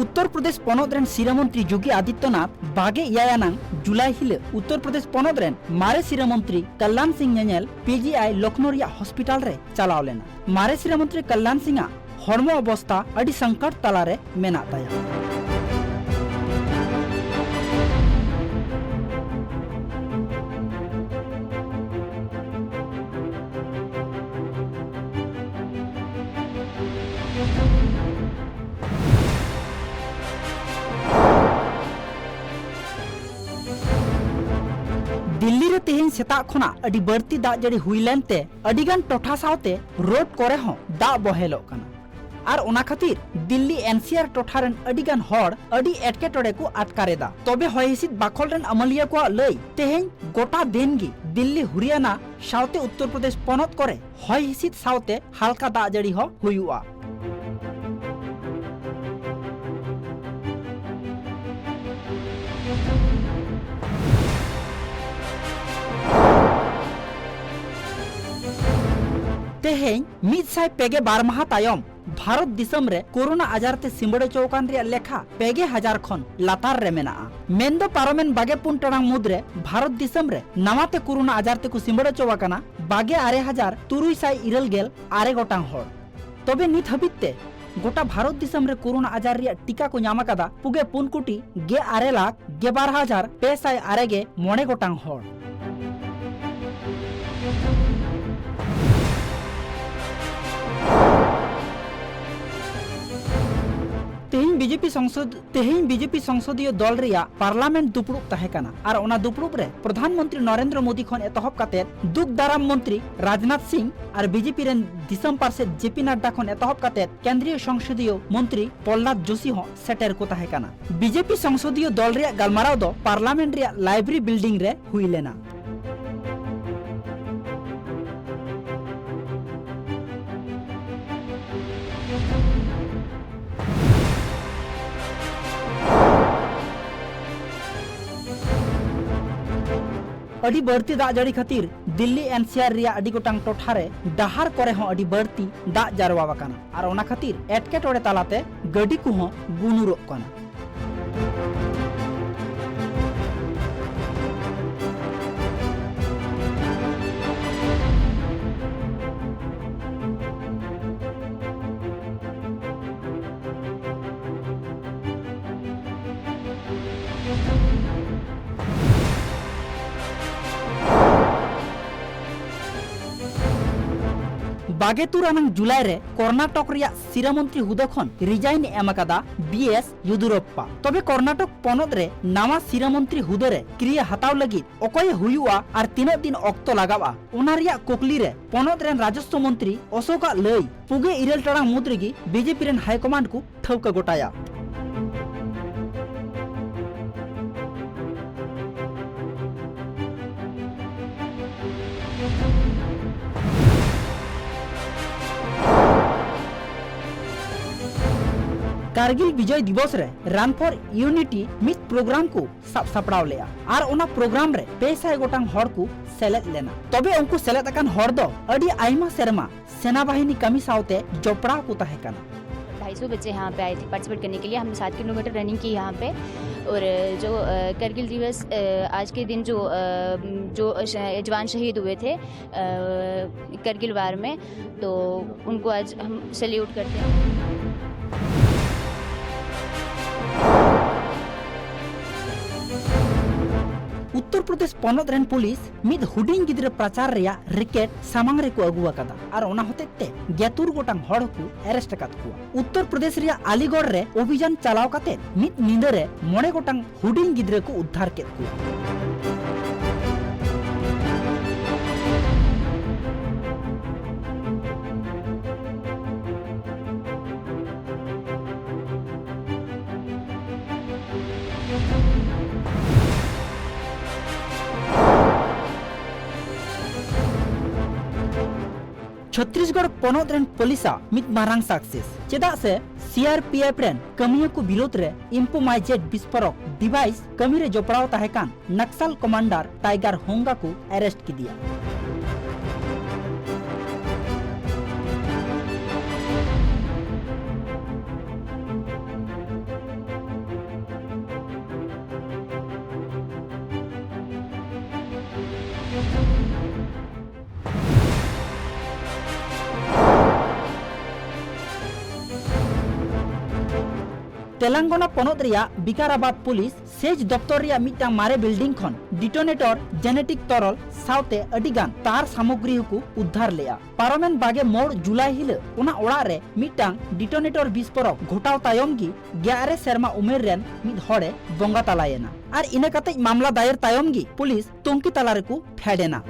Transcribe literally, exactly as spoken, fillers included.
ᱩᱛᱛᱚᱨ ᱯᱨᱚᱫᱮᱥ ᱯᱚᱱᱚᱛ ᱨᱮᱱ ᱥᱤᱨᱟᱹ ᱢᱚᱱᱛᱨᱤ ᱡᱳᱜᱤ ᱟᱫᱤᱛᱭᱚᱱᱟᱛᱷ ᱵᱟᱜᱮ ᱮᱭᱟᱭ ᱟᱱᱟᱝ ᱡᱩᱞᱟᱭ ᱦᱤᱞᱚᱜ ᱩᱛᱛᱚᱨ ᱯᱨᱚᱫᱮᱥ ᱯᱚᱱᱚᱛ ᱨᱮᱱ ᱢᱟᱨᱮ ᱥᱤᱨᱟᱹ ᱢᱚᱱᱛᱨᱤ ᱠᱟᱞᱞᱟᱱ ᱥᱤᱝ ᱧᱮᱧᱮᱞ ᱯᱤᱡᱤᱟᱭ ᱞᱚᱠᱷᱱᱚ ᱨᱮᱭᱟᱜ ᱦᱚᱥᱯᱤᱴᱟᱞ ᱨᱮ ᱪᱟᱞᱟᱣ ᱞᱮᱱᱟ᱾ ᱢᱟᱨᱮ ᱥᱤᱨᱟᱹ ᱢᱚᱱᱛᱨᱤ ᱠᱟᱞᱞᱟᱱ ᱥᱤᱝ ᱟᱜ ᱦᱚᱲᱢᱚ ᱚᱵᱚᱥᱛᱟ ᱟᱹᱰᱤ ᱥᱚᱝᱠᱚᱴ ᱛᱟᱞᱟᱨᱮ ᱢᱮᱱᱟᱜ ᱛᱟᱭᱟ᱾ ᱫᱤᱞᱞᱤ ᱨᱮ ᱛᱮᱦᱮᱧ ᱥᱮᱛᱟᱜ ᱠᱷᱚᱱᱟᱜ ᱟᱹᱰᱤ ᱵᱟᱹᱲᱛᱤ ᱫᱟᱜ ᱡᱟᱹᱲᱤ ᱦᱩᱭ ᱞᱮᱱᱛᱮ ᱟᱹᱰᱤᱜᱟᱱ ᱴᱚᱴᱷᱟ ᱥᱟᱶᱛᱮ ᱨᱳᱰ ᱠᱚᱨᱮ ᱦᱚᱸ ᱫᱟᱜ ᱵᱚᱦᱮᱞᱚᱜ ᱠᱟᱱᱟ᱾ ᱟᱨ ᱚᱱᱟ ᱠᱷᱟᱹᱛᱤᱨ ᱫᱤᱞᱞᱤ ᱮᱱ ᱥᱤ ᱟᱨ ᱴᱚᱴᱷᱟ ᱨᱮᱱ ᱟᱹᱰᱤᱜᱟᱱ ᱦᱚᱲ ᱟᱹᱰᱤ ᱮᱴᱠᱮᱴᱚᱬᱮ ᱠᱚ ᱟᱴᱠᱟᱨ ᱮᱫᱟ᱾ ᱛᱚᱵᱮ ᱦᱚᱭ ᱦᱤᱸᱥᱤᱫ ᱵᱟᱠᱷᱚᱞ ᱨᱮᱱ ᱟᱹᱢᱟᱹᱞᱤᱭᱟᱹ ᱠᱚᱣᱟᱜ ᱞᱟᱹᱭ, ᱛᱮᱦᱮᱧ ᱜᱚᱴᱟ ᱫᱤᱱ ᱜᱮ ᱫᱤᱞᱞᱤ, ᱦᱚᱨᱤᱭᱟᱱᱟ ᱥᱟᱶᱛᱮ ᱩᱛᱛᱚᱨ ᱯᱨᱚᱫᱮᱥ ᱯᱚᱱᱚᱛ ᱠᱚᱨᱮ ᱦᱚᱭ ᱦᱤᱸᱥᱤᱫ ᱥᱟᱶᱛᱮ ᱦᱟᱞᱠᱟ ᱫᱟᱜ ᱡᱟᱹᱲᱤ ᱦᱚᱸ ᱦᱩᱭᱩᱜᱼᱟ᱾ ᱛᱮᱦᱮᱧ ᱢᱤᱫ ᱥᱟᱭ ᱯᱮ ᱜᱮ ᱵᱟᱨ ᱢᱟᱦᱟ ᱛᱟᱭᱚᱢ ᱵᱷᱟᱨᱚᱛ ᱫᱤᱥᱚᱢ ᱨᱮ ᱠᱳᱨᱳᱱᱟ ᱟᱡᱟᱨ ᱛᱮ ᱥᱤᱸᱵᱟᱹᱲ ᱦᱚᱪᱚ ᱟᱠᱟᱱ ᱨᱮᱭᱟᱜ ᱞᱮᱠᱷᱟ ᱯᱮ ᱜᱮ ᱦᱟᱡᱟᱨ ᱠᱷᱚᱱ ᱞᱟᱛᱟᱨ ᱨᱮ ᱢᱮᱱᱟᱜᱼᱟ᱾ ᱢᱮᱱᱫᱚ ᱯᱟᱨᱚᱢᱮᱱ ᱵᱟᱜᱮ ᱯᱩᱱ ᱴᱟᱲᱟᱝ ᱢᱩᱫᱽᱨᱮ ᱵᱷᱟᱨᱚᱛ ᱫᱤᱥᱚᱢ ᱨᱮ ᱱᱟᱣᱟ ᱛᱮ ᱠᱳᱨᱳᱱᱟ ᱟᱡᱟᱨ ᱛᱮᱠᱚ ᱥᱤᱸᱵᱟᱹᱲ ᱦᱚᱪᱚ ᱟᱠᱟᱱᱟ ᱵᱟᱜᱮ ᱟᱨᱮ ᱦᱟᱡᱟᱨ ᱛᱩᱨᱩᱭ ᱥᱟᱭ ᱤᱨᱟᱹᱞ ᱜᱮᱞ ᱟᱨᱮ ᱜᱚᱴᱟᱝ ᱦᱚᱲ᱾ ᱛᱚᱵᱮ ᱱᱤᱛ ᱦᱟᱹᱵᱤᱡ ᱛᱮ ᱜᱚᱴᱟ ᱵᱷᱟᱨᱚᱛ ᱫᱤᱥᱚᱢ ᱨᱮ ᱠᱳᱨᱳᱱᱟ ᱟᱡᱟᱨ ᱨᱮᱭᱟᱜ ᱴᱤᱠᱟ ᱠᱚ ᱧᱟᱢ ᱟᱠᱟᱫᱟ ᱯᱩᱜᱮ ᱯᱩᱱ ᱠᱳᱴᱤ ᱜᱮ ᱟᱨᱮ ᱞᱟᱠᱷ ᱜᱮ ᱵᱟᱨ ᱦᱟᱡᱟᱨ ᱯᱮ ᱥᱟᱭ ᱟᱨᱮ ᱜᱮ ᱢᱚᱬᱮ ᱜᱚᱴᱟᱝ ᱦᱚᱲ᱾ ᱛᱮᱦᱮᱧ ᱵᱤᱡᱮᱯᱤ ᱥᱚᱝᱥᱚᱫ, ᱛᱮᱦᱮᱧ ᱵᱤᱡᱮᱯᱤ ᱥᱚᱝᱥᱚᱫᱤᱭᱚ ᱫᱚᱞ ᱨᱮᱭᱟᱜ ᱯᱟᱨᱞᱟᱢᱮᱱᱴ ᱫᱩᱯᱲᱩᱵ ᱛᱟᱦᱮᱸ ᱠᱟᱱᱟ ᱟᱨ ᱚᱱᱟ ᱫᱩᱯᱲᱩᱵ ᱨᱮ ᱯᱨᱚᱫᱷᱟᱱ ᱢᱚᱱᱛᱨᱤ ᱱᱚᱨᱮᱱᱫᱨᱚ ᱢᱳᱫᱤ ᱠᱷᱚᱱ ᱮᱛᱚᱦᱚᱵ ᱠᱟᱛᱮ ᱫᱩᱜᱽ ᱫᱟᱨᱟᱢ ᱢᱚᱱᱛᱨᱤ ᱨᱟᱡᱽᱱᱟᱛᱷ ᱥᱤᱝ ᱟᱨ ᱵᱤᱡᱮᱯᱤ ᱨᱮᱱ ᱫᱤᱥᱚᱢ ᱯᱟᱨᱥᱮᱛ ᱡᱮ ᱯᱤ ᱱᱟᱰᱰᱟ ᱠᱷᱚᱱ ᱮᱛᱚᱦᱚᱵ ᱠᱟᱛᱮ ᱠᱮᱱᱫᱨᱤᱭᱚ ᱥᱚᱝᱥᱚᱫᱤᱭᱚ ᱢᱚᱱᱛᱨᱤ ᱯᱨᱚᱦᱞᱟᱫ ᱡᱳᱥᱤ ᱦᱚᱸ ᱥᱮᱴᱮᱨ ᱠᱚ ᱛᱟᱦᱮᱸ ᱠᱟᱱᱟ᱾ ᱵᱤᱡᱮᱯᱤ ᱥᱚᱝᱥᱚᱫᱤᱭᱚ ᱫᱚᱞ ᱨᱮᱭᱟᱜ ᱜᱟᱞᱢᱟᱨᱟᱣ ᱫᱚ ᱯᱟᱨᱞᱟᱢᱮᱱᱴ ᱨᱮᱭᱟᱜ ᱞᱟᱭᱵᱨᱮᱨᱤ ᱵᱤᱞᱰᱤᱝ ᱨᱮ ᱦᱩᱭ ᱞᱮᱱᱟ᱾ ᱟᱹᱰᱤ ᱵᱟᱹᱲᱛᱤ ᱫᱟᱜ ᱡᱟᱹᱲᱤ ᱠᱷᱟᱹᱛᱤᱨ ᱫᱤᱞᱞᱤ ᱮᱱ ᱥᱤ ᱟᱨ ᱨᱮᱭᱟᱜ ᱟᱹᱰᱤ ᱜᱚᱴᱟᱝ ᱴᱚᱴᱷᱟ ᱨᱮ ᱰᱟᱦᱟᱨ ᱠᱚᱨᱮ ᱦᱚᱸ ᱟᱹᱰᱤ ᱵᱟᱹᱲᱛᱤ ᱫᱟᱜ ᱡᱟᱨᱣᱟ ᱟᱠᱟᱱᱟ ᱟᱨ ᱚᱱᱟ ᱠᱷᱟᱹᱛᱤᱨ ᱮᱴᱠᱮᱴᱚᱬᱮ ᱛᱟᱞᱟᱛᱮ ᱜᱟᱹᱰᱤ ᱠᱚᱦᱚᱸ ᱜᱩᱱᱩᱨᱚᱜ ᱠᱟᱱᱟ᱾ ᱵᱟᱜᱮ ᱛᱩᱨ ᱟᱱᱟᱝ ᱡᱩᱞᱟᱭ ᱨᱮ ᱠᱚᱨᱱᱟᱴᱚᱠ ᱨᱮᱭᱟᱜ ᱥᱤᱨᱟᱹ ᱢᱚᱱᱛᱨᱤ ᱦᱩᱫᱟᱹ ᱠᱷᱚᱱ ᱨᱤᱡᱟᱭᱤᱱ ᱮ ᱮᱢ ᱟᱠᱟᱫᱟ ᱵᱤ ᱮᱥ ᱭᱩᱫᱩᱨᱚᱯᱯᱟ᱾ ᱛᱚᱵᱮ ᱠᱚᱨᱱᱟᱴᱚᱠ ᱯᱚᱱᱚᱛ ᱨᱮ ᱱᱟᱣᱟ ᱥᱤᱨᱟᱹ ᱢᱚᱱᱛᱨᱤ ᱦᱩᱫᱟᱹ ᱨᱮ ᱠᱨᱤᱭᱟᱹ ᱦᱟᱛᱟᱣ ᱞᱟᱹᱜᱤᱫ ᱚᱠᱚᱭᱮ ᱦᱩᱭᱩᱜᱼᱟ ᱟᱨ ᱛᱤᱱᱟᱹᱜ ᱫᱤᱱ ᱚᱠᱛᱚ ᱞᱟᱜᱟᱜᱼᱟ, ᱚᱱᱟ ᱨᱮᱭᱟᱜ ᱠᱩᱠᱞᱤ ᱨᱮ ᱯᱚᱱᱚᱛ ᱨᱮᱱ ᱨᱟᱡᱚᱥᱣᱚ ᱢᱚᱱᱛᱨᱤ ᱚᱥᱳᱠᱟᱜ ᱞᱟᱹᱭ ᱯᱩᱜᱮ ᱤᱨᱟᱹᱞ ᱴᱟᱲᱟᱝ ᱢᱩᱫᱽ ᱨᱮᱜᱮ ᱵᱤ ᱡᱮ ᱯᱤ ᱨᱮᱱ ᱦᱟᱭ ᱠᱚᱢᱟᱱᱰ ᱠᱚ ᱴᱷᱟᱹᱣᱠᱟᱹ ᱜᱚᱴᱟᱭᱟ᱾ ᱠᱟᱨᱜᱤᱞ ᱵᱤᱡᱚᱭ ᱫᱤᱵᱚᱥ ᱨᱮ Run for Unity ᱢᱤᱫ ᱯᱨᱳᱜᱨᱟᱢ ᱠᱚ ᱥᱟᱵ ᱥᱟᱯᱲᱟᱣ ᱞᱮᱫᱼᱟ ᱟᱨ ᱚᱱᱟ ᱯᱨᱳᱜᱨᱟᱢ ᱨᱮ ᱯᱮ ᱥᱟᱭ ᱜᱚᱴᱟᱝ ᱦᱚᱲ ᱠᱚ ᱥᱮᱞᱮᱫ ᱞᱮᱱᱟ᱾ ᱛᱚᱵᱮ ᱩᱱᱠᱩ ᱥᱮᱞᱮᱫ ᱟᱠᱟᱱ ᱦᱚᱲ ᱫᱚ ᱟᱹᱰᱤ ᱟᱭᱢᱟ ᱥᱮᱨᱢᱟ ᱥᱮᱱᱟ ᱵᱟᱦᱤᱱᱤ ᱠᱟᱹᱢᱤ ᱥᱟᱶᱛᱮ ᱡᱚᱯᱲᱟᱣ ᱠᱚ ᱛᱟᱦᱮᱸ ᱠᱟᱱᱟ᱾ ढाई सौ बच्चे यहाँ पे आए थे पार्टिसिपेट करने के लिए। हमने सात किलोमीटर रनिंग की यहाँ पे। और जो अ, करगिल दिवस, अ, आज के दिन जो, अ, जो श-, जवान शहीद हुए थे, अ, करगिल वार में, तो उनको आज हम सैल्यूट करते हैं। ᱩᱛᱛᱚᱨ ᱯᱨᱚᱫᱮᱥ ᱯᱚᱱᱚᱛ ᱨᱮᱱ ᱯᱩᱞᱤᱥ ᱢᱤᱫ ᱦᱩᱰᱤᱧ ᱜᱤᱫᱽᱨᱟᱹ ᱯᱨᱚᱪᱟᱨ ᱨᱮᱭᱟᱜ ᱨᱮᱠᱮᱴ ᱥᱟᱢᱟᱝ ᱨᱮᱠᱚ ᱟᱹᱜᱩ ᱟᱠᱟᱫᱟ ᱟᱨ ᱚᱱᱟ ᱦᱚᱛᱮᱡ ᱛᱮ ᱜᱮᱛᱩᱨ ᱜᱚᱴᱟᱝ ᱦᱚᱲ ᱦᱚᱸᱠᱚ ᱮᱨᱮᱥᱴ ᱟᱠᱟᱫ ᱠᱚᱣᱟ᱾ ᱩᱛᱛᱚᱨ ᱯᱨᱚᱫᱮᱥ ᱨᱮᱭᱟᱜ ᱟᱞᱤᱜᱚᱲ ᱨᱮ ᱚᱵᱷᱤᱡᱟᱱ ᱪᱟᱞᱟᱣ ᱠᱟᱛᱮ ᱢᱤᱫ ᱧᱤᱫᱟᱹ ᱨᱮ ᱢᱚᱬᱮ ᱜᱚᱴᱟᱝ ᱦᱩᱰᱤᱧ ᱜᱤᱫᱽᱨᱟᱹ ᱠᱚ ᱩᱫᱽᱫᱷᱟᱨ ᱠᱮᱫ ᱠᱚᱣᱟ᱾ ᱪᱷᱚᱛᱨᱤᱥᱜᱚᱲ ᱯᱚᱱᱚᱛ ᱨᱮᱱ ᱯᱩᱞᱤᱥᱟᱜ ᱢᱤᱫ ᱢᱟᱨᱟᱝ ᱥᱟᱠᱥᱮᱥ᱾ ᱪᱮᱫᱟᱜ ᱥᱮ ᱥᱤ ᱟᱨ ᱯᱤ ᱮᱯᱷ ᱨᱮᱱ ᱠᱟᱹᱢᱤᱭᱟᱹ ᱠᱚ ᱵᱤᱨᱩᱫᱷ ᱨᱮ ᱤᱢᱯᱨᱳᱢᱟᱭᱡᱮᱰ ᱵᱤᱥᱯᱷᱚᱨᱚᱠ ᱰᱤᱵᱷᱟᱭᱤᱥ ᱠᱟᱹᱢᱤ ᱨᱮ ᱡᱚᱯᱲᱟᱣ ᱛᱟᱦᱮᱸ ᱠᱟᱱ ᱱᱟᱠᱥᱟᱞ ᱠᱚᱢᱟᱱᱰᱟᱨ ᱴᱟᱭᱜᱟᱨ ᱦᱳᱝᱜᱟ ᱠᱚ ᱟᱨᱮᱥᱴ ᱠᱮᱫᱮᱭᱟ᱾ ᱛᱮᱞᱟᱝᱜᱟᱱᱟ ᱯᱚᱱᱚᱛ ᱨᱮᱭᱟᱜ ᱵᱤᱠᱟᱨᱟᱵᱟᱫᱽ ᱯᱩᱞᱤᱥ ᱥᱮᱪ ᱫᱚᱯᱛᱚᱨ ᱨᱮᱭᱟᱜ ᱢᱤᱫᱴᱟᱝ ᱢᱟᱨᱮ ᱵᱤᱞᱰᱤᱝ ᱠᱷᱚᱱ ᱰᱤᱴᱳᱱᱮᱴᱚᱨ, ᱡᱮᱱᱮᱴᱤᱠ ᱛᱚᱨᱚᱞ ᱥᱟᱶᱛᱮ ᱟᱹᱰᱤ ᱜᱟᱱ ᱛᱟᱨ ᱥᱟᱢᱚᱜᱨᱤ ᱦᱚᱸᱠᱚ ᱩᱫᱽᱫᱷᱟᱨ ᱞᱮᱫᱼᱟ᱾ ᱯᱟᱨᱚᱢᱮᱱ ᱵᱟᱜᱮ ᱢᱚᱬ ᱡᱩᱞᱟᱭ ᱦᱤᱞᱚᱜ ᱚᱱᱟ ᱚᱲᱟᱜ ᱨᱮ ᱢᱤᱫᱴᱟᱝ ᱰᱤᱴᱳᱱᱮᱴᱚᱨ ᱵᱤᱥᱯᱷᱚᱨᱚᱠ ᱜᱷᱚᱴᱟᱣ ᱛᱟᱭᱚᱢ ᱜᱮ ᱜᱮᱞ ᱟᱨᱮ ᱥᱮᱨᱢᱟ ᱩᱢᱮᱨ ᱨᱮᱱ ᱢᱤᱫ ᱦᱚᱲᱮ ᱵᱚᱸᱜᱟ ᱛᱟᱞᱟᱭᱮᱱᱟ᱾ ᱟᱨ ᱤᱱᱟᱹ ᱠᱟᱛᱮᱡ ᱢᱟᱢᱞᱟ ᱫᱟᱭᱮᱨ ᱛᱟᱭᱚᱢ ᱜᱮ ᱯᱩᱞᱤᱥ ᱛᱩᱝᱠᱤ ᱛᱟᱞᱟ ᱨᱮᱠᱚ ᱯᱷᱮᱰ ᱮᱱᱟ᱾